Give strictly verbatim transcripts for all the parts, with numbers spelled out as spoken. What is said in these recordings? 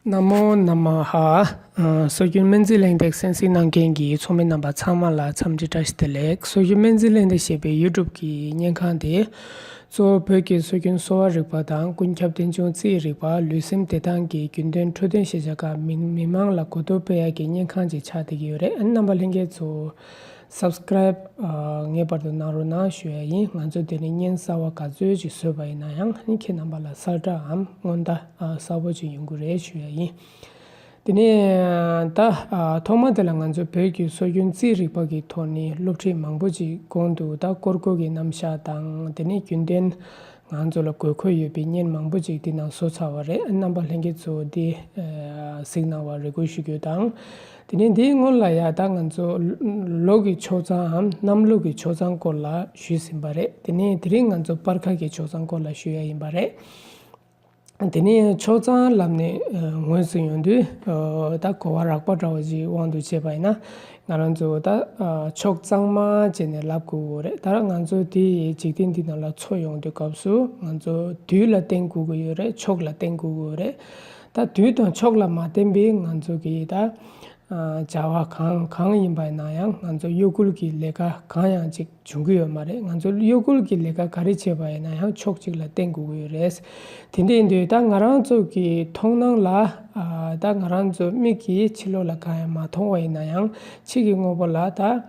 ན་མོ་ན་མ་ཧ། ཨ། སྲོལ་རྒྱུན་སྨན་རྩིས་གླེང་སྟེགས་གསན་གཟིགས་གནང་མཁན་གྱི་ཚོགས་མི་རྣམ་པ་ཚང་མ་ལ་འཚམས་འདྲི་བཀྲ་ཤིས་བདེ་ལེགས། སྲོལ་རྒྱུན་སྨན་རྩིས་གླེང་སྟེགས་ཞེས་པའི་ཡུ་ཊུབ་ཀྱི་བརྙན་ཁང་དེ་གཙོ་བོ་བོད་ཀྱི་སྲོལ་རྒྱུན་གསོ་བ་རིག་པ་དང་ཀུན་ཁྱབ་རྟེན་འབྱུང་རྩིས་རིག་པ། ལུས་སེམས་བདེ་ཐང་གི་རྒྱུན་གཏན་འཕྲོད་བསྟེན་ཤེས་བྱ་ཁག་མི་མི་མང་ལ་གོ་བསྡུར་སྤེལ་ཡག་གི་བརྙན་ཁང་ཅིག་ཆགས་བསྡད་ཀྱི་ཡོད་རེད། ཨ། རྣམ་པ་ལྷན་རྒྱས་ཚོ། སབ་སི་ཀ་རའིབ། ཨ། ངེས་པར་དུ་གནང་རོགས་གནང་ཞུ་ཡ་ཡིན། ང་ཚོ་དེ་ནས་བརྙན་གསར་པ་ག་ཚོད་ཅིག་བཟོས་པ་ཡིན་ན་ཡང་ཨ་ནི་ཁྱེད་རྣམ་པ་ལ་གསལ་བསྒྲགས་འམ་སྔོན་བརྡ། ཨ། གསལ་པོ་ཅིག་ཡོང་གི་རེད་ཞུ་ཡ་ཡིན། དེ་ནས་ད། ཨ། ཐོག་མ་དེ་ལ་ང་ཚོ་བོད་ཀྱི་སྲོལ་རྒྱུན་རྩིས་རིག་པ་གི་ཐོག་ནས་སློབ་ཁྲིད་མང་པོ་ཅིག་གོང་དུ་ད་སྐོར་སྐོར་གྱི་རྣམ་གཞག་དང་། དེ་ནས་རྒྱུན་གཏན་ང་ཚོ་ལ་དགོས་མཁོ་ཡོད་པའི་བརྙན་མང་པོ་ཅིག་འདི་ནང་བཟོ་ཚར་བ་རེད། རྣམ་པ་ལྷན་རྒྱས་ཚོ་འདི། ཨ། གཟིགས་གནང་བར་རེ་སྐུལ་ཞུ་རྒྱུ་དང་། དེ་ནས་འདིའི་སྔོན་ལ་ཡ་ད་ང་ཚོ་ལོ་གི་ཆོག་མཚམས་འམ་གནམ་ལོ་གི་ཆོག་མཚམས་སྐོར་ལ་ཞུས་ཟིན་པ་རེད། དེ་ནས་དེ་རིང་ང་ཚོ་སྤར་ཁ་གི་ཆོག་མཚམས་སྐོར་ལ་ཞུ་ཡ་ཡིན་པ་རེད། དེ་ནས་ཆོག་མཚམས་ལབ་ནས། ཨ། ངོས་ཟིན་ཡོང་དུས། ཨ། ད་གོ་བ་རགས་པ་འདྲ་བོ་ཞིག་དབང་དུ་བྱས་པ་ཡིན་ན། ང་རང་ཚོ་ད། ཨ། ཆོག་གཙང་མ་བྱས་ནས་ལབ་དགོས་ཀྱི་རེད། ད་ང་ཚོ་དེ་འཇིག་རྟེན་འདི་ནང་ལ་འཚོ་ཡོང་དུས་སྐབས་སུ་ང་ཚོ་དུས་ལ་བརྟེན་དགོས་ཀྱི་ཡོད་རེད། ཕྱོགས་ལ་བརྟེན་དགོས་ཀྱི་ཡོད་རེད། ད་དུས་དང་ཕྱོགས་ལ་མ་བརྟེན་པའི་ང་ཚོ་གི་ད། ཨ། བྱ་བ་གང་གང་ཡིན་པ་ཡིན་ན་ཡང་ང་ཚོ་གཡོ་འགུལ་གྱི་ལས་ཀ་གང་ཡང་ཅིག་འབྱུང་གི་ཡོད་མ་རེད། ང་ཚོ་གཡོ་འགུལ་གྱི་ལས་ཀ་ག་རེ་བྱས་པ་ཡིན་ན་ཡང་ཕྱོགས་གཅིག་ལ་བརྟེན་དགོས་ཀྱི་ཡོད་རེད། དེ་འདྲ་ཡིན་དུས་ད་ང་རང་ཚོ་གི་མཐོང་སྣང་ལ། ཨ། ད་ང་རང་ཚོ་མིག་གིས་ཕྱི་ལོགས་ལ་གང་ཡང་མ་མཐོང་བ་ཡིན་ན་ཡང་ཕྱི་གི་དངོས་པོ་ལ་ད།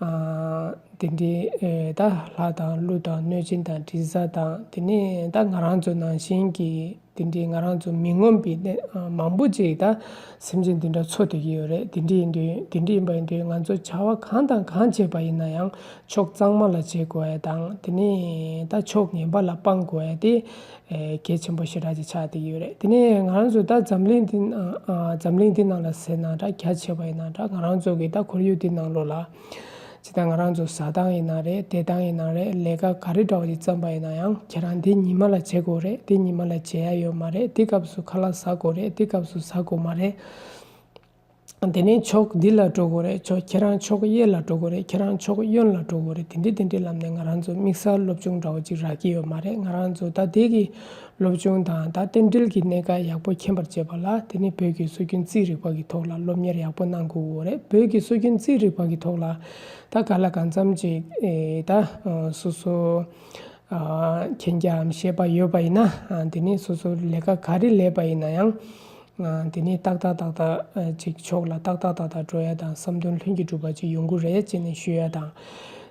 ཨ། དེ་འདྲའི། ཨེ། ད་ལྷ་དང་ཀླུ་དང་གནོད་སྦྱིན་དང་དྲི་ཟ་དང་། དེ་ནས་ད་ང་རང་ཚོ་ནང་བཞིན་གྱི་དེ་འདྲའི་ང་རང་ཚོ་མི་མངོན་པའི་གནས། ཨ། མང་པོ་ཅིག་ད་སེམས་ཅན་དེ་འདྲ་འཚོ་བསྡད་ཀྱི་ཡོད་རེད། དེ་འདྲ་ཡིན་དུས། དེ་འདྲ་ཡིན་པ་ཡིན་དུས་ང་ཚོ་བྱ་བ་གང་དང་གང་བྱས་པ་ཡིན་ན་ཡང་ཕྱོགས་གཙང་མ་ལ་བྱེད་དགོས་ཡ་དང་། དེ་ནས་ད་ཕྱོགས་ངན་པ་ལ་སྤང་དགོས་ཡ་དེ། ཨེ། གལ་ཆེན་པོ་ཞེ་དྲག་ཅིག་ཆགས་བསྡད་ཀྱི་ཡོད་རེད། དེ་ནས་ང་རང་ཚོ་ད་འཛམ་གླིང་འདི། ཨ། འཛམ་གླིང་འདི་ནང་ལ་ཟེར་ན་འདྲ། རྒྱ་ཆེ་བ་ཡིན་ན་འདྲ། ང་རང་ཚོ་གི་ད་ཁོར་ཡུག་འདི་ནང་ལོགས་ལ། ཇི་ལྟར་ང་རང་ཚོ་ཟ་སྟངས་ཡིན་ན་རེད། བསྡད་སྟངས་ཡིན་ན་རེད། ལས་ཀ་ག་རེ་འདྲ་བ་ཞིག་བརྩམས་པ་ཡིན་ན་ཡང་ཁྱེད་རང་འདི་ཉི་མ་ལ་བྱེད་དགོས་རེད། འདི་ཉི་མ་ལ་བྱེད་ཡ་ཡོད་མ་རེད། འདི་སྐབས་སུ་ཁ་ལག་ཟ་དགོས་རེད། འདི་སྐབས་སུ་ཟ་དགོས་མ་རེད། དེ་ནས་ཕྱོགས་འདི་ལ་འགྲོ་དགོས་རེད། ཕྱོགས། ཁྱེད་རང་ཕྱོགས་གཡས་ལ་འགྲོ་དགོས་རེད། ཁྱེད་རང་ཕྱོགས་གཡོན་ལ་འགྲོ་དགོས་རེད། དེ་འདྲ་དེ་འདྲ་ལབ་ནས་ང་རང་ཚོ་དམིགས་བསལ་སློབ་སྦྱོང་འདྲ་བོ་ཅིག་རག་གི་ཡོད་མ་རེད། ང་རང་ཚོ་ད་དེ་གི་སློབ་སྦྱོང་དང་ད་རྟེན་འབྲེལ་གྱི་གནད་འགག་ཡག་པོ་མཁྱེན་པར་བྱེད་པ་ལ། དེ་ནི་བོད་ཀྱི་སྲོལ་རྒྱུན་རྩིས་རིག་པ་གི་ཐོག་ལ་སློབ་གཉེར་ཡག་པོ་གནང་དགོས་ཀྱི་ཡོད་རེད། བོད་ཀྱི་སྲོལ་རྒྱུན་རྩིས་རིག་པ་གི་ཐོག་ལ་ད་ག་ལ་གང་འཚམ་ཅིག་ཨེ། ད་སོ་སོ། ཨ། མཁྱེན་རྒྱའམ་ཤེས་པ་ཡོད་པ་ཡིན་ན། ཨ། དེ་ནི་སོ་སོ་ལས་ཀ་ག་རེ་ལས་པ་ཡིན་ན་ཡང་། ཨ། དེ་ནི་ཏག་ཏག་ཏག་ཏག་ཨ། ཅིག་ཕྱོགས་ལ་ཏག་ཏག་ཏག་ཏག་འགྲོ་ཡ་དང་བསམ་དོན་ལྷུན་གྱིས་གྲུབ་པ་ཅིག་ཡོང་གི་རེད་ཅེས་ནས་ཞུ་ཡ་དང་།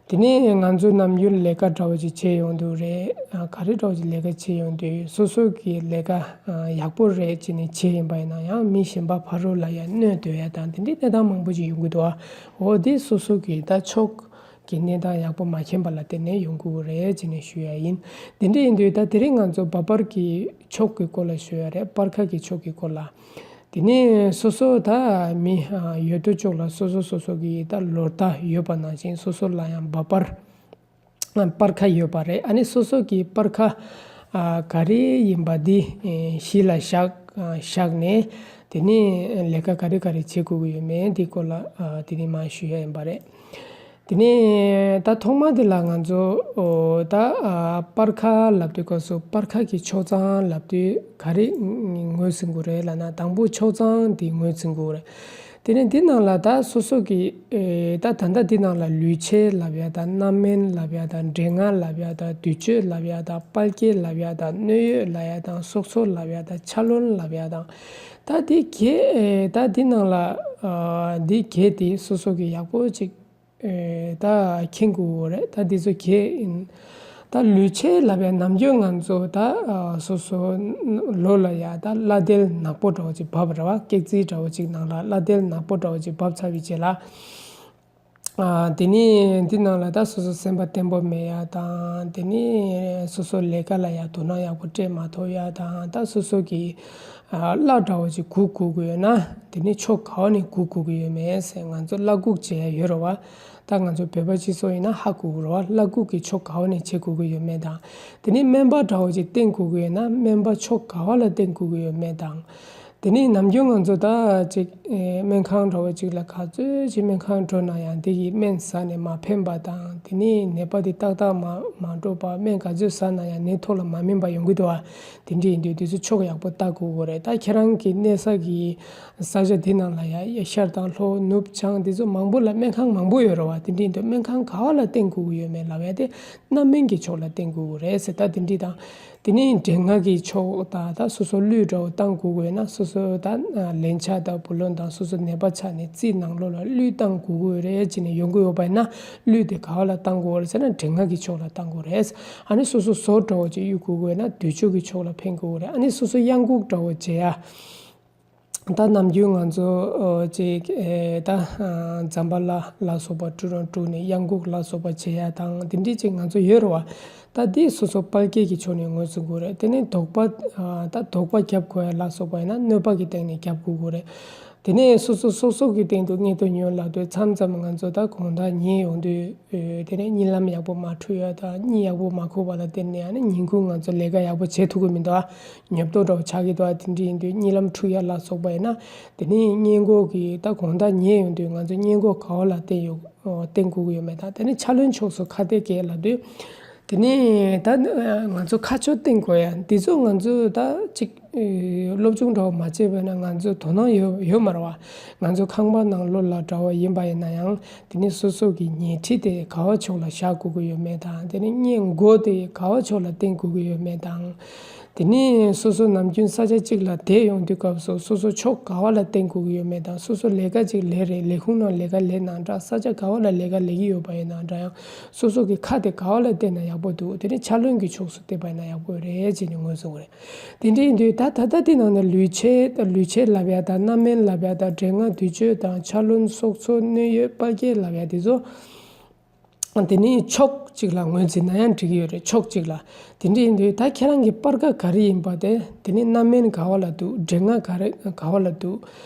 དེ་ནས་ང་ཚོ་ནམ་རྒྱུན་ལས་ཀ་འདྲ་བོ་ཅིག་བྱེད་ཡོང་དུས་རེད། ཨ། ག་རེ་འདྲ་བོ་ཅིག་ལས་ཀ་བྱེད་ཡོང་དུས་སོ་སོ་གི་ལས་ཀ་ཨ། ཡག་པོ་རེད་ཅེས་ནས་བྱེད་ཡིན་པ་ཡིན་ན་ཡང་མི་གཞན་པ་ཕ་རོལ་ལ་ཡང་གནོད་སྡོད་ཡ་དང་དེ་འདྲའི་གནས་སྟངས་མང་པོ་ཅིག་ཡོང་གི་འདུག་ཨ། འོ་དེ་སོ་སོ་གི་ད་ཕྱོགས་ཀྱི་གནས་སྟངས་ཡག་པོ་མ་མཁྱེན་པ་ལ་བརྟེན་ནས་ཡོང་གི་རེད་ཅེས་ནས་ཞུ་ཡ་ཡིན། དེ་འདྲ་ཡིན་དུས་ད་དེ་རིང་ང་ཚོ་བ་སྤར་གྱི་ཕྱོགས་ཀྱི་སྐོར་ལ་ཞུ་ཡ་རེད། སྤར་ཁ་གི་ཕྱོགས་ཀྱི་སྐོར་ལ། དེ་ནས་སོ་སོ་ད་མི་ཨ། ཡོད་དོ་ཅོག་ལ་སོ་སོ་སོ་སོ་གི་ད་ལོ་ཟླ་ཡོད་པ་ནང་བཞིན་སོ་སོ་ལ་ཡང་བ་སྤར། སྤར་ཁ་ཡོད་པ་རེད། ཨ་ནི་སོ་སོ་གི་སྤར་ཁ་ཨ། ག་རེ་ཡིན་པ་འདི་ཨེ། གཞི་ལ་བཞག་ཨ། བཞག་ནས་དེ་ནས་ལས་ཀ་ག་རེ་ག་རེ་བྱེད་དགོས་ཀྱི་ཡོད་མེད་འདི་སྐོར་ལ་ཨ། དེ་ནས་མར་ཞུ་ཡ་ཡིན་པ་རེད། དེ་ནས་ད་ཐོག་མ་དེ་ལ་ང་ཚོ་ཨོ། ད་ཨ། སྤར་ཁ་ལབ་དུས་སྐབས་སུ་སྤར་ཁ་གི་ཆོག་མཚམས་ལབ་དུས་ག་རེ་ངོས་ཟིན་དགོས་རེད་ལབ་ན། དང་པོ་ཆོག་མཚམས་དེ་ངོས་ཟིན་དགོས་རེད། དེ་ནས་འདི་ནང་ལ་ད་སོ་སོ་གི་ཨེ། ད་ད་ལྟ་འདི་ནང་ལ་ལུས་ཆད་ལབ་ཡ་དང་། རྣམ་སྨིན་ལབ་ཡ་དང་། འདྲེ་ལྔ་ལབ་ཡ་དང་། བདུད་གཅོད་ལབ་ཡ་དང་། དཔལ་སྐྱེས་ལབ་ཡ་དང་། གནོད་ཡོད་ལབ་ཡ་དང་། སྲོག་འཚོ་ལབ་ཡ་དང་། ཆ་ལོན་ལབ་ཡ་དང་། ད་འདི་བརྒྱད་ཨེ། ད་འདི་ནང་ལ་ཨ། འདི་བརྒྱད་དེ་སོ་སོ་གི་ཡག་པོ་ཅིག་ཨེ། ད་མཁྱེན་དགོས་རེད། ད་འདི་ཚོ་གས་ཡིན། ད་ལུས་ཆད་ལབ་ཡ་ནམ་རྒྱུན་ང་ཚོ་ད་ཨ། སོ་སོ་ལོ་ལ་ཡ་ད་བླ་དལ་ནག་པོ་འདྲ་བོ་ཅིག་བབས་རེད་བ། སྐྱག་རྫུན་འདྲ་བོ་ཅིག་ནང་ལ་བླ་དལ་ནག་པོ་འདྲ་བོ་ཅིག་བབས་ཚར་བའི་རྗེས་ལ། ཨ། དེ་ནས་འདི་ནང་ལ་ད་སོ་སོ་སེམས་པ་བརྟན་པོ་མེད་ཡ་དང་། དེ་ནས་སོ་སོ་ལས་ཀ་ལ་ཡ་དོ་སྣང་ཡག་པོ་སྤྲད་མ་ཐུབ་ཡ་དང་། ད་སོ་སོ་གི་ཨ། བླ་འདྲ་བོ་ཅིག་སྒུག་དགོས་ཀྱི་ཡོད་ན། དེ་ནས་ཕྱོགས་ག་བ་ནས་སྒུག་དགོས་ཀྱི་ཡོད་མེད་ཟེར། ང་ཚོ་བླ་སྒུག་བྱེད་ཡ་ཡོད་རེད་བ། ད་ང་ཚོ་བོད་པ་སྤྱི་ཚོགས་ཡིན་ན་ཧ་གོ་གི་རེད་བ། བླ་སྒུག་གི་ཕྱོགས་ག་བ་ནས་བྱེད་དགོས་ཀྱི་ཡོད་མེད་དང་། དེ་ནས་སྨན་པ་འདྲ་བོ་ཅིག་བསྟེན་དགོས་ཀྱི་ཡོད་ན་སྨན་པ་ཕྱོགས་ག་བ་ལ་བསྟེན་དགོས་ཀྱི་ཡོད་མེད་དང་། དེ་ནས་ནམ་རྒྱུན་ང་ཚོ་ད་ཅིག་ཨེ་སྨན་ཁང་འདྲ་བོ་ཅིག་ལ་ག་ཚོད་ཅིག་སྨན་ཁང་འགྲོ་ན་ཡང་དེ་གི་སྨན་ཟ་ནས་མ་ཕན་པ་དང་། དེ་ནས་ནད་པ་དེ་ཏག་ཏག་མ་མ་འགྲོ་བ། སྨན་ག་ཚོད་ཟ་ན་ཡང་ནད་ཐོག་ལ་མ་སྨིན་པ་ཡོང་གི་འདུག་བ། དེ་འདྲ་ཡིན་དུས་དེ་ཚོ་ཕྱོགས་ཡག་པོ་ལྟ་དགོས་ཀྱི་རེད། ད་ཁྱེད་རང་གི་གནས་ས་གི་ས་ཆ་དེ་ནང་ལ་ཡང་ཤར་དང་ལྷོ་ནུབ་བྱང་དེ་ཚོ་མང་པོ་ལ་སྨན་ཁང་མང་པོ་ཡོད་རེད་བ། དེ་འདྲ་ཡིན་དུས་སྨན་ཁང་ག་བ་ལ་བསྟེན་དགོས་ཀྱི་ཡོད་མེད་ལབ་ཡ་དེ་སྣ་སྨན་གྱི་ཕྱོགས་ལ་བསྟེན་དགོས་ཀྱི་རེད་ཟེར། ད་དེ་འདྲ་དང་། དེ་ནས་འདྲེ་ལྔ་གི་ཕྱོགས་དང་། ད་སོ་སོ་གླུད་འདྲ་བོ་བཏང་དགོས་ཀྱི་ཡོད་ན། སོ་སོ་ད་ལན་ཆགས་དང་བུ་ལོན་དང་སོ་སོ་ནད་པ་ཆགས་ནས་རྩིས་ནང་ལོགས་ལ་གླུད་བཏང་དགོས་ཀྱི་ཡོད་རེད་ཅེས་ནས་ཡོང་གི་ཡོད་པ་ཡིན་ན། གླུད་དེ་ག་བ་ལ་བཏང་དགོས་རེད་ཟེར་ན་འདྲེ་ལྔ་གི་ཕྱོགས་ལ་བཏང་དགོས་རེད། ཨ་ནི་སོ་སོ་ཟོར་འདྲ་བོ་ཅིག་གཡུག་དགོས་ཀྱི་ཡོད་ན་དུར་ཁྲོད་ཀྱི་ཕྱོགས་ལ་འཕེན་དགོས་ཀྱི་རེད། ཨ་ནི་སོ་སོ་གཡང་འགུགས་འདྲ་བོ་བྱེད་ཡ། ད་ནམ་རྒྱུན་ང་ཚོ་ཨོ་ཅིག་ཨེ་ད་ཨ་ཛམ་བྷ་ལ་ལ་སོགས་པ་དཀྲུག་རང་དཀྲུག་ནས་གཡང་འགུགས་ལ་སོགས་པ་བྱེད་ཡ་དང་དེ་འདྲ་ཅིག་ང་ཚོ་ཡོད་རེད་བ། ད་དེ་སོ་སོ་དཔལ་དགྱེས་ཀྱི་ཕྱོགས་ནས་ངོས་འཛིན་དགོས་རེད། དེ་ནས་དོགས་པ་ཨ་ད་དོགས་པ་རྒྱབ་དགོས་ཡ་ལ་སོགས་པ་ཡིན་ན་གནོད་པ་གི་སྟེང་ནས་རྒྱབ་དགོས་ཀྱི་རེད། དེ་ནས་སོ་སོ་སོ་སོ་གི་སྟེང་དུ་བརྙས་བཅོས་ཉོན་ལ་ལྟོས། མཚམས་མཚམས་ང་ཚོ་ད་དགོང་དག་ཉལ་ཡོང་དུས། ཨེ་དེ་ནས་གཉིད་ལམ་ཡག་པོ་མ་འཁྲུག་ཡ་དང་གཉིད་ཡག་པོ་མ་ཁུག་པ་ལ་བརྟེན་ནས་ཨ་ནི་ཉིན་གུང་ང་ཚོ་ལས་ཀ་ཡག་པོ་བྱེད་ཐུབ་ཀྱི་མི་འདུག་ཨ། ཉོབ་ཏོ་འདྲ་བོ་ཆགས་ཀྱི་འདུག་ཨ། དེ་འདྲ་ཡིན་དུས་གཉིད་ལམ་འཁྲུག་ཡ་ལ་སོགས་པ་ཡིན་ན། དེ་ནས་སྔས་མགོ་གི་ད་དགོང་དག་ཉལ་ཡོང་དུས་ང་ཚོ་སྔས་མགོ་ག་བ་ལ་བསྟེན་ཡོད་ཨོ་བསྟེན་དགོས་ཀྱི་ཡོད་མེད་དང་། དེ་ནས་ཕྱག་ལེན་ཕྱོགས་སུ་ཁ་གཏད་འགེལ་ལ་དུས། དེ་ནས་ད་ང་ཚོ་ཁ་ཕྱོགས་བསྟེན་དགོས་ཡ་འདི་ཚོ་ང་ཚོ་ད་ཅིག་སློབ་སྦྱོང་འདྲ་བོ་མ་བྱས་པ་ཡིན་ན་ང་ཚོ་དོ་སྣང་ཡོད་ཡོད་མ་རེད་བ། ང་ཚོ་ཁང་པ་ནང་ལོགས་ལ་འདྲ་བོ་ཡིན་པ་ཡིན་ན་ཡང་། དེ་ནས་སོ་སོ་གི་ཉལ་ཁྲི་དེ་ག་བ་ཕྱོགས་ལ་བཞག་དགོས་ཀྱི་ཡོད་མེད་དང་། དེ་ནས་སྔས་མགོ་དེ་ག་བ་ཕྱོགས་ལ་བསྟེན་དགོས་ཀྱི་ཡོད་མེད་དང་། དེ་ནས་སོ་སོ་ནམ་རྒྱུན་ས་ཆ་གཅིག་ལ་བསྡད་ཡོང་དུས་སྐབས་སུ་སོ་སོ་ཕྱོགས་ག་བ་ལ་བསྟེན་དགོས་ཀྱི་ཡོད་མེད་དང་། སོ་སོ་ལས་ཀ་གཅིག་ལས་རེད། ལས་ཁུངས་ནང་ལས་ཀ་ལས་ན་འདྲ། ས་ཆ་ག་བ་ལ་ལས་ཀ་ལས་ཀྱི་ཡོད་པ་ཡིན་ན་འདྲ། ཡང་སོ་སོ་གི་ཁ་དེ་ག་བ་ལ་བསྟན་ན་ཡག་པོ་འདུག་དེ་ནས་ཕྱག་ལེན་གྱི་ཕྱོགས་སུ་བསྟན་པ་ཡིན་ན་ཡག་པོ་རེད་ཅེས་ནས་ངོས་བཟུང་གི་རེད། དེ་འདྲ་ཡིན་དུས་ད་ད་ལྟ་དེ་ནང་ནས་ལུས་ཆེད་ལུས་ཆེད་ལབ་ཡ་དང་། སྣ་སྨན་ལབ་ཡ་དང་། འདྲེ་ལྔ་དུར་ཁྲོད་དང་། ཕྱག་ལེན་སྲོག་འཚོ་གནོད་ཡོད་དཔལ་དགྱེས་ལབ་ཡ་དེ་ཚོ། དེ་ནི་ཕྱོགས་གཅིག་ལ་ངོས་འཛིན་ན་ཡང་འགྲིག་གི་ཡོད་རེད། ཕྱོགས་གཅིག་ལ། དེ་འདྲ་ཡིན་དུས་ད་ཁྱེད་རང་གི་སྤར་ཁ་ག་རེ་ཡིན་པ་དེ། དེ་ནི་སྣ་སྨན་ག་བ་ལ་འདུག་དྲེལ་ང་ག་རེ་ག་བ་ལ་འདུག་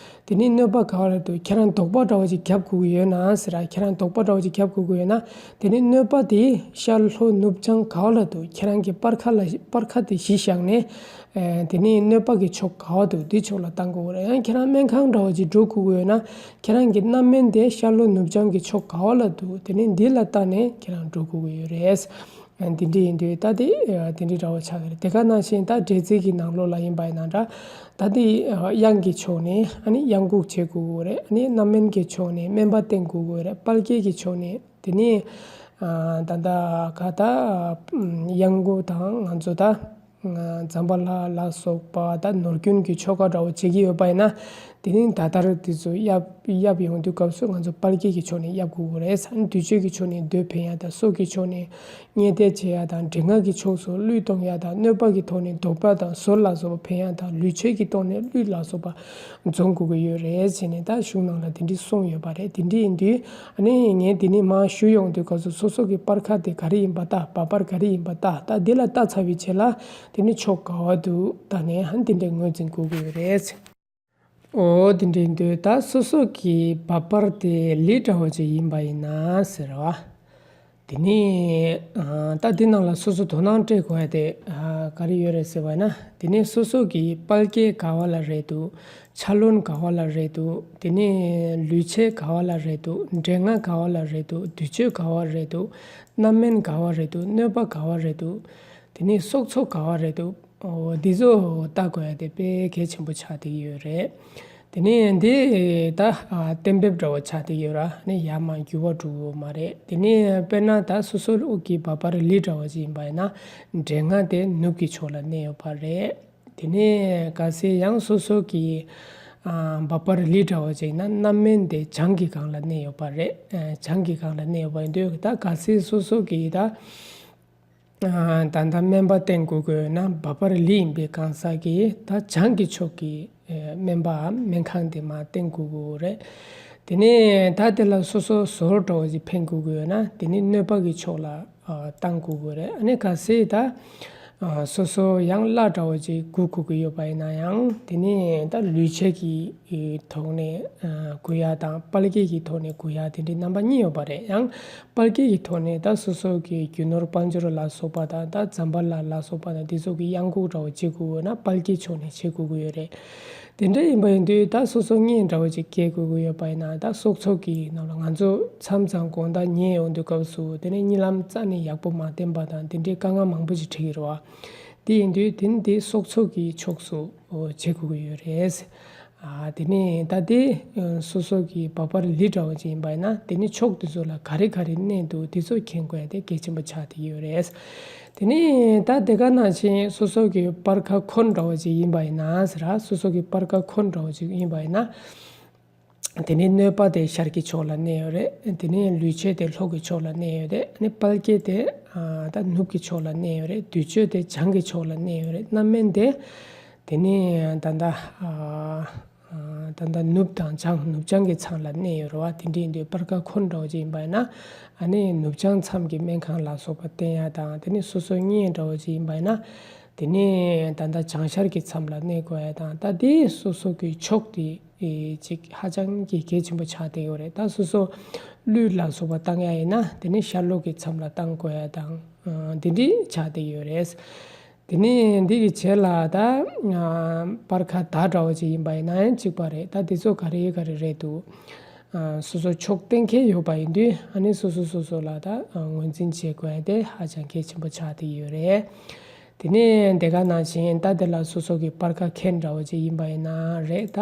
དེ་ནི་གནོད་པ་ག་བ་ལ་འདུག་ཁྱེད་རང་དོགས་པ་འདྲ་བོ་ཅིག་རྒྱབ་དགོས་ཀྱི་ཡོད་ན་ཟེར། ཁྱེད་རང་དོགས་པ་འདྲ་བོ་ཅིག་རྒྱབ་དགོས་ཀྱི་ཡོད་ན། དེ་ནི་གནོད་པ་དེ་ཤར་ལྷོ་ནུབ་བྱང་ག་བ་ལ་འདུག་ཁྱེད་རང་གི་སྤར་ཁ་ལ་སྤར་ཁ་དེ་གཞི་བཞག་ནས། ཨེ་དེ་ནི་གནོད་པ་གི་ཕྱོགས་ག་བ་འདུག་དེ་ཕྱོགས་ལ་བཏང་དགོས་ཀྱི་རེད། ཡང་ཁྱེད་རང་སྨན་ཁང་འདྲ་བོ་ཅིག་འགྲོ་དགོས་ཀྱི་ཡོད་ན། ཁྱེད་རང་གི་སྣ་སྨན་དེ་ཤར་ལྷོ་ནུབ་བྱང་གི་ཕྱོགས་ག་བ་ལ་འདུག་དེ་ནི་འདི་ལ་བལྟས་ནས་ཁྱེད་རང་འགྲོ་དགོས་ཀྱི་ཡོད་རེད། འདི་འདྲ་ཡིན་དུས་ད་དེ་དེ་འདྲའི་འདྲ་བོ་ཆགས་ཀྱི་རེད། དེ་ག་ནང་བཞིན་ད་འབྲས་རྩི་གི་ནང་ལོགས་ལ་ཡིན་པ་ཡིན་ན་འདྲ། ད་དེ་གཡང་གི་ཕྱོགས་ནས་ཨ་ནི་གཡང་འགུགས་བྱེད་དགོས་ཀྱི་རེད། ཨ་ནི་སྣ་སྨན་གྱི་ཕྱོགས་ནས་སྨན་པ་བསྟེན་དགོས་ཀྱི་རེད། དཔལ་དགྱེས་ཀྱི་ཕྱོགས་ནས་དེ་ནས་ད་ད་ག་ད་གཡང་འགུགས་དང་ང་ཚོ་ད། ཛམ་བྷ་ལ་ལ་སོགས་པ་ད་ནོར་སྐྱོན་གྱི་ཆོ་ག་འདྲ་བོ་བྱེད་ཀྱི་ཡོད་པ་ཡིན་ན། དེ་རིང་ད་ལྟར་དེ་ཚོ་གཡབ་གཡབ་ཡོང་དུས་སྐབས་སུ་ང་ཚོ་དཔལ་དགྱེས་ཀྱི་ཕྱོགས་ནས་གཡབ་དགོས་ཀྱི་རེད། ཨ་ནི་དུར་ཁྲོད་ཀྱི་ཕྱོགས་ནས་རྡོ་འཕེན་ཡ་དང་། སྲོག་གི་ཕྱོགས་ནས་བརྙས་བསྡད་བྱེད་ཡ་དང་། དྲེལ་ང་གི་ཕྱོགས་སུ་གླུད་གཏོང་ཡ་དང་། གནོད་པ་གི་ཐོག་ནས་དོགས་པ་དང་ཟོར་ལ་སོགས་པ་འཕེན་ཡ་དང་། ལུས་ཆད་ཀྱི་ཐོག་ནས་གླུད་ལ་སོགས་པ་འཛོམས་དགོས་ཀྱི་ཡོད་རེད་ཟེར་ནས་ད་གཞུང་ནང་ལ་དེ་འདྲའི་གསུངས་ཡོད་པ་རེད། དེ་འདྲ་ཡིན་དུས་ཨ་ནི་ངས་དེ་ནས་མར་ཞུ་ཡོང་དུས་སྐབས་སུ་སོ་སོ་གི་སྤར་ཁ་དེ་ག་རེ་ཡིན་པ་ལྟ། འབབ་སྤར་ག་རེ་ཡིན་པ་ལྟ། ད་འདི་ལ་ལྟ་ཚར་བའི་རྗེས་ལ་དེ་ནི་ཕྱོགས་ག་བ་འདུག་ལྟ་ནས་ཨ་ནི་དེ་འདྲའི་ངོས་འཛིན་དགོས་ཀྱི་ཡོད་རེད། ཨོ་དེ་འདྲ་ཡིན་དུས་ད་སོ་སོ་གི་འབབ་སྤར་དེ་ལི་འདྲ་བོ་ཅིག་ཡིན་པ་ཡིན་ན་ཟེར་བ། དེ་ནས་ཨ་ད་འདི་ནང་ལ་སོ་སོ་དོ་སྣང་སྤྲད་དགོས་ཡ་དེ་ཨ་ག་རེ་ཡོད་རེད་ཟེར་བ་ན། དེ་ནས་སོ་སོ་གི་དཔལ་དགྱེས་ག་བ་ལ་རེད་འདུག་ཕྱག་ལེན་ག་བ་ལ་རེད་འདུག་དེ་ནས་ལུས་ཆད་ག་བ་ལ་རེད་འདུག་འདྲེ་ལྔ་ག་བ་ལ་རེད་འདུག་དུར་ཁྲོད་ག་བ་རེད་འདུག་སྣ་སྨན་ག་བ་རེད་འདུག་གནོད་པ་ག་བ་རེད་འདུག་དེ་ནས་སྲོག་འཚོ་ག་བ་རེད་འདུག་ཨོ་འདི་ཚོ་ལྟ་དགོས་ཡ་དེ་དཔེ་གལ་ཆེན་པོ་ཆགས་བསྡད་ཀྱི་ཡོད་རེད། དེ་ནས་འདི་ད་ཨ་གཏན་འབེབས་འདྲ་བོ་ཆགས་བསྡད་ཡོད་ར། ནི་ཡར་མར་འགྱུར་བ་འགྲོ་གི་ཡོད་མ་རེད། དེ་ནས་དཔེར་ན་ད་སོ་སོ་གི་འབབ་སྤར་ལི་འདྲ་བོ་ཅིག་ཡིན་པ་ཡིན་ན་འདྲེ་ལྔ་དེ་ནུབ་ཀྱི་ཕྱོགས་ལ་གནས་ཡོད་པ་རེད། དེ་ནས་གལ་སྲིད་ཡང་སོ་སོ་གི་ཨ་འབབ་སྤར་ལི་འདྲ་བོ་ཅིག་ཡིན་ན་སྣ་སྨན་དེ་བྱང་གི་སྒང་ལ་གནས་ཡོད་པ་རེད། ཨ་བྱང་གི་སྒང་ལ་གནས་ཡོད་པ་ཡིན་དུས་ད་གལ་སྲིད་སོ་སོ་གི་ད་ཨ་ད་ལྟ་སྨན་པ་བསྟེན་དགོས་ཀྱི་ཡོད་ན་འབབ་སྤར་ལི་ཡིན་པའི་གང་ཟག་གིས་ད་བྱང་གི་ཕྱོགས་ཀྱི་ཨ་སྨན་པའམ་སྨན་ཁང་དེ་མར་བསྟེན་དགོས་ཀྱི་ཡོད་རེད། དེ་ནས་ད་དེ་ལ་སོ་སོ་ཟོར་འདྲ་བོ་ཞིག་འཕེན་དགོས་ཀྱི་ཡོད་ན་དེ་ནི་གནོད་པ་གི་ཕྱོགས་ལ་ཨ་བཏང་དགོས་ཀྱི་ཡོད་རེད། ཨ་ནི་གལ་སྲིད་ད་ ཨ། སོ་སོ་ཡང་བླ་འདྲ་བོ་ཅིག་སྒུག་དགོས་ཀྱི་ཡོད་པ་ཡིན་ན་ཡང་། དེ་ནས་ད་ལུས་བྱད་ཀྱི་ཐོག་ནས་ཨ་སྒུག་ཡ་དང་། དཔལ་སྐྱེས་ཀྱི་ཐོག་ནས་སྒུག་ཡ། དེ་འདྲའི་རྣམ་པ་གཉིས་ཡོད་པ་རེད། ཡང་དཔལ་སྐྱེས་ཀྱི་ཐོག་ནས་ད་སོ་སོ་གི་རྒྱུ་ནོར་དཔལ་འབྱོར་ལ་སོགས་པ་དང་། ད་ཛམ་བྷ་ལ་ལ་སོགས་པ་དང་། དེ་ཚོ་གི་གཡང་འགུགས་འདྲ་བོ་བྱེད་དགོས་ན་དཔལ་སྐྱེས་ཕྱོགས་ནས་བྱེད་དགོས་ཀྱི་ཡོད་རེད། དེ་འདྲ་ཡིན་པ་ཡིན་དུས། ད་སོ་སོ་གཉེན་འདྲ་བོ་ཅིག་སྐྱེ་དགོས་ཀྱི་ཡོད་པ་ཡིན་ན། ད་སྲོག་ཆགས་ཀྱི་ནང་ལ་ང་ཚོ་མཚམས་མཚམས་དགོང་དག་ཉལ་ཡོང་དུས་སྐབས་སུ། དེ་ནས་གཉིད་ལམ་རྩ་ནས་ཡག་པོ་མ་བསྟེན་པ་དང་། དེ་འདྲའི་དཀའ་ངལ་མང་པོ་ཅིག་འཕྲད་ཀྱི་རེད་བ། དེ་ཡིན་དུས་དེ་ནི་དེ་སྲོག་ཆགས་ཀྱི་ཕྱོགས་སུ་བྱེད་དགོས་ཀྱི་ཡོད་རེད། ཨ། དེ་ནས་ད་དེ་སོ་སོ་གི་འབབ་འཕར་ལི་འདྲ་བོ་ཅིག་ཡིན་པ་ཡིན་ན། དེ་ནི་ཕྱོགས་དེ་ཚོ་ལ་ག་རེ་ག་རེ་གནས་འདུག་དེ་ཚོ་མཁྱེན་དགོས་ཡ་དེ་གལ་ཆེན་པོ་ཆགས་བསྡད་ཡོད་རེད། དེ་ནས་ད་དེ་ག་ནང་བཞིན་སོ་སོ་གི་སྤར་ཁ་འཁོར་འདྲ་བོ་ཅིག་ཡིན་པ་ཡིན་ན་ཟེར། སོ་སོ་གི་སྤར་ཁ་འཁོར་འདྲ་བོ་ཅིག་ཡིན་པ་ཡིན་ན། དེ་ནས་གནོད་པ་དེ་ཤར་གྱི་ཕྱོགས་ལ་གནས་ཡོད་རེད། དེ་ནས་ལུས་བྱད་དེ་ལྷོ་གི་ཕྱོགས་ལ་གནས་ཡོད་རེད། ཨ་ནི་དཔལ་སྐྱེས་དེ་ཨ་ད་ནུབ་ཀྱི་ཕྱོགས་ལ་གནས་ཡོད་རེད། བདུད་གཅོད་དེ་བྱང་གི་ཕྱོགས་ལ་གནས་ཡོད་རེད། རྣམ་སྨིན་དེ་དེ་ནས་ད་ལྟ་ཨ། ཨ། ད་ལྟ་ནུབ་དང་བྱང་། ནུབ་བྱང་གི་མཚམས་ལ་གནས་ཡོད་རེད་བ། དེ་འདྲ་ཡིན་དུས་སྤར་ཁ་འཁོར་འདྲ་བོ་ཅིག་ཡིན་པ་ཡིན་ན། ཨ་ནི་ནུབ་བྱང་མཚམས་ཀྱི་སྨན་ཁང་ལ་སོགས་པ་བསྟེན་ཡ་དང་། དེ་ནས་སོ་སོ་གཉེན་འདྲ་བོ་ཅིག་ཡིན་པ་ཡིན་ན། དེ་ནས་ད་ལྟ་བྱང་ཤར་གྱི་མཚམས་ལ་གནས་དགོས་ཡ་དང་། ད་དེ་སོ་སོ་གི་ཕྱོགས་དེ་ཅིག་ཧ་ཅང་གི་གལ་ཆེན་པོ་ཆགས་བསྡད་ཡོད་རེད། ད་སོ་སོ་གླུད་ལ་སོགས་པ་བཏང་ཡ་ཡིན་ན། དེ་ནས་ཤར་ལྷོ་གི་མཚམས་ལ་བཏང་དགོས་ཡ་དང་། ཨ། དེ་འདྲ་ཆགས་བསྡད་ཡོད་རེད། དེ་ནས་འདི་གི་རྗེས་ལ་ད་ཨ་སྤར་ཁ་མདའ་འདྲ་བོ་ཅིག་ཡིན་པ་ཡིན་ན་ཡང་གཅིག་པ་རེད། ད་འདི་ཚོ་ག་རེ་ག་རེ་རེད་འདུག་ཨ། སོ་སོ་ཕྱོགས་གཏན་འཁེལ་ཡོད་པ་ཡིན་དུས། ཨ་ནི་སོ་སོ་སོ་སོ་ལ་ད་ཨ་ངོས་འཛིན་བྱེད་དགོས་ཡ་དེ་ཧ་ཅང་གལ་ཆེན་པོ་ཆགས་བསྡད་ཡོད་རེད། དེ་ནས་དེ་ག་ནང་བཞིན་ད་དེ་ལ་སོ་སོ་གི་སྤར་ཁ་ཁེན་འདྲ་བོ་ཅིག་ཡིན་པ་ཡིན་ན་རེད། ད་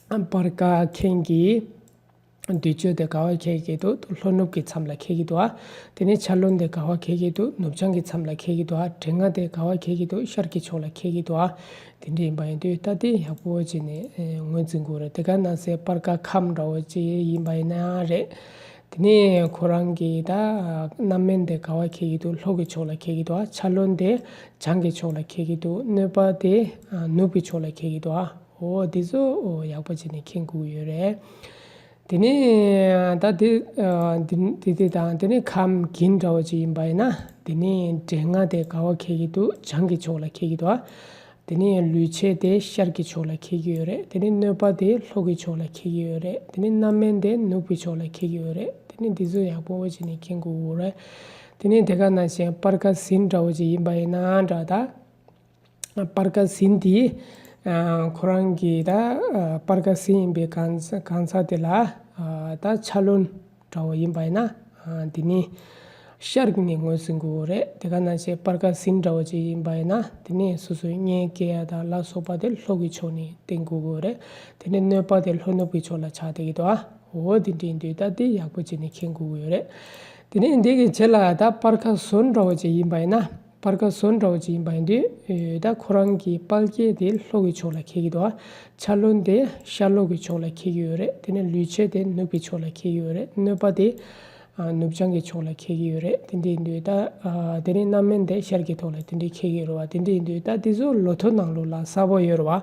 སྤར་ཁ་ཁེན་གྱི་བདུད་གཅོད་དེ་ག་བ་འཁེལ་གྱི་འདུག་ལྷོ་ནུབ་ཀྱི་མཚམས་ལ་འཁེལ་གྱི་འདུག་ཨ། དེ་ནས་ཆ་རློན་དེ་ག་བ་འཁེལ་གྱི་འདུག་ནུབ་བྱང་གི་མཚམས་ལ་འཁེལ་གྱི་འདུག་ཨ། དྲེལ་རྔ་དེ་ག་བ་འཁེལ་གྱི་འདུག་ཤར་གྱི་ཕྱོགས་ལ་འཁེལ་གྱི་འདུག་ཨ། དེ་འདྲ་ཡིན་པ་ཡིན་དུས་ད་དེ་ཡག་པོ་བྱས་ནས་ངོས་འཛིན་དགོས་རེད། དེ་ག་ནང་བཞིན་སྤར་ཁ་ཁམ་འདྲ་བོ་ཅིག་ཡིན་པ་ཡིན་ན་རེད། དེ་ནས་ཁོ་རང་གི་ད་རྣམ་སྨིན་དེ་ག་བ་འཁེལ་གྱི་འདུག་ལྷོ་གི་ཕྱོགས་ལ་འཁེལ་གྱི་འདུག་ཨ། ཆ་རློན་དེ་བྱང་གི་ཕྱོགས་ལ་འཁེལ་གྱི་འདུག་གནོད་པ་དེ་ནུབ་གི་ཕྱོགས་ལ་འཁེལ་གྱི་འདུག་ཨ། འོ་འདི་ཚོ་ཡག་པོ་བྱས་ནས་མཁྱེན་དགོས་ཀྱི་ཡོད་རེད། དེ་ནས་ད་དེ་ཨ་དེ་དེ་དེ་དང་། དེ་ནས་ཁམ་གིན་འདྲ་བོ་ཅིག་ཡིན་པ་ཡིན་ན། དེ་ནས་དྲེལ་རྔ་དེ་ག་བ་འཁེལ་གྱི་འདུག་བྱང་གི་ཕྱོགས་ལ་འཁེལ་གྱི་འདུག་ཨ། དེ་ནས་ལུས་བྱད་དེ་ཤར་གྱི་ཕྱོགས་ལ་འཁེལ་གྱི་ཡོད་རེད། དེ་ནས་གནོད་པ་དེ་ལྷོ་གི་ཕྱོགས་ལ་འཁེལ་གྱི་ཡོད་རེད། དེ་ནས་རྣམ་སྨིན་དེ་ནུབ་ཀྱི་ཕྱོགས་ལ་འཁེལ་གྱི་ཡོད་རེད། དེ་ནས་འདི་ཚོ་ཡག་པོ་བྱས་ནས་མཁྱེན་དགོས་ཀྱི་ཡོད་རེད། དེ་ནས་དེ་ག་ནང་བཞིན་སྤར་ཁ་ཟིན་འདྲ་བོ་ཅིག་ཡིན་པ་ཡིན་ན་འདྲ། ད་སྤར་ཁ་ཟིན་དེ་ཨ་ཁོ་རང་གི་ད་ཨ་སྤར་ཁ་ཟིན་ཡིན་པའི་གང་གང་ཟག་དེ་ལ་ཨ་ད་ཆ་རློན་འདྲ་བོ་ཡིན་པ་ཡིན་ན། ཨ་འདི་ནི་ཤར་གྱི་ནས་ངོས་ཟིན་དགོས་རེད། དེ་ག་ནང་བཞིན་སྤར་ཁ་ཟིན་འདྲ་བོ་ཅིག་ཡིན་པ་ཡིན་ན། དེ་ནས་སོ་སོའི་གཉེན་སྐྱེ་ཡ་དང་ལ་སོགས་པ་དེ་ལྷོ་གི་ཕྱོགས་ནས་བསྟེན་དགོས་ཀྱི་ཡོད་རེད། དེ་ནས་གནོད་པ་དེ་ལྷོ་ནུབ་ཀྱི་ཕྱོགས་ལ་ཆགས་བསྡད་ཀྱི་འདུག་ཨ། འོ་དེ་འདྲ་ཡིན་དུས་ད་དེ་ཡག་པོ་བྱས་ནས་མཁྱེན་དགོས་ཀྱི་ཡོད་རེད། དེ་ནས་འདི་གི་རྗེས་ལ་ད་སྤར་ཁ་ཟོར་འདྲ་བོ་ཅིག་ཡིན་པ་ཡིན་ན། སྤར་ཁ་ཟོར་འདྲ་བོ་ཅིག་ཡིན་པ་ཡིན་དུས། ཨེ་ད་ཁོ་རང་གི་དཔལ་སྐྱེས་དེ་ལྷོ་གི་ཕྱོགས་ལ་འཁེལ་གྱི་འདུག་ཨ། ཆ་རློན་དེ་ཤར་ལྷོ་གི་ཕྱོགས་ལ་འཁེལ་གྱི་ཡོད་རེད། དེ་ནས་ལུས་བྱད་དེ་ནུབ་ཀྱི་ཕྱོགས་ལ་འཁེལ་གྱི་ཡོད་རེད། གནོད་པ་དེ་ཨ་ནུབ་བྱང་གི་ཕྱོགས་ལ་འཁེལ་གྱི་ཡོད་རེད། དེ་འདྲ་ཡིན་དུས་ད་ཨ་དེ་ནས་རྣམ་སྨིན་དེ་ཤར་གྱི་ཐོག་ལ་དེ་འདྲ་འཁེལ་གྱི་ཡོད་རེད་བ། དེ་འདྲ་ཡིན་དུས་ད་དེ་ཚོ་ལོ་ཐོ་ནང་ལོགས་ལ་གསལ་པོ་ཡོད་རེད་བ།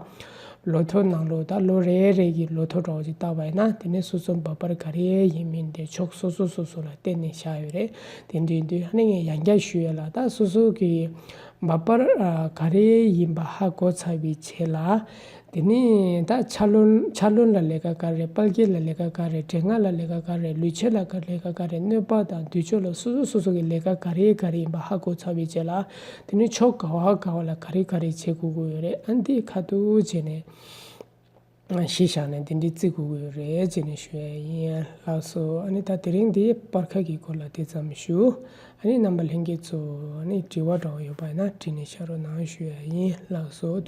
ལོ་ཐོ་ནང་ལོགས་ད་ལོ་རེ་རེ་གི་ལོ་ཐོ་འདྲ་བོ་ཅིག་བལྟས་པ་ཡིན་ན། དེ་ནས་སོ་སོ་འབབ་འཕར་ག་རེ་ཡིན་མིན་དེ་ཕྱོགས་སོ་སོ་སོ་སོ་ལ་བརྟེན་ནས་བཞག་ཡོད་རེད། དེ་འདྲ་ཡིན་དུས་ཨ་ནི་ངས་ཡང་བསྐྱར་ཞུ་ཡ་ལ། ད་སོ་སོ་གི་འབབ་འཕར་ཨ་ག་རེ་ཡིན་པ་ཧ་གོ་ཚར་བའི་རྗེས་ལ། དེ་ནས་ད་ཆ་རློན་ཆ་རློན་ལ་ལས་ཀ་ག་རེ། དཔལ་སྐྱེས་ལ་ལས་ཀ་ག་རེ། དྲེལ་རྔ་ལ་ལས་ཀ་ག་རེ། ལུས་བྱད་ལ་ག་ལས་ཀ་ག་རེ། གནོད་པ་དང་བདུད་གཅོད་ལ་སོ་སོ་སོ་སོ་གི་ལས་ཀ་ག་རེ་ག་རེ་ཡིན་པ་ཧ་གོ་ཚར་བའི་རྗེས་ལ། དེ་ནས་ཕྱོགས་ག་བ་ག་བ་ལ་ག་རེ་ག་རེ་བྱེད་དགོས་ཀྱི་ཡོད་རེད། ཨ་འདི་ཁ་ཐུག་བྱས་ནས་གཞི་བཞག་ནས་དེ་འདྲའི་བརྩི་དགོས་ཀྱི་ཡོད་རེད་ཅེས་ནས་ཞུ་ཡ་ཡིན། ལགས་སོ། ཨ་ནི་ད་དེ་རིང་འདི་སྤར་ཁ་གི་སྐོར་ལ་དེ་ཙམ་ཞུ། ཨ་ནི་རྣམ་པ་ལྷན་རྒྱས་ཚོ་ཨ་ནི་དྲི་བ་འདྲ་བོ་ཡོད་པ་ཡིན་ན་དྲིས་ནས་བཞག་རོགས་གནང་ཞུ་ཡ་ཡིན། ལགས་སོ།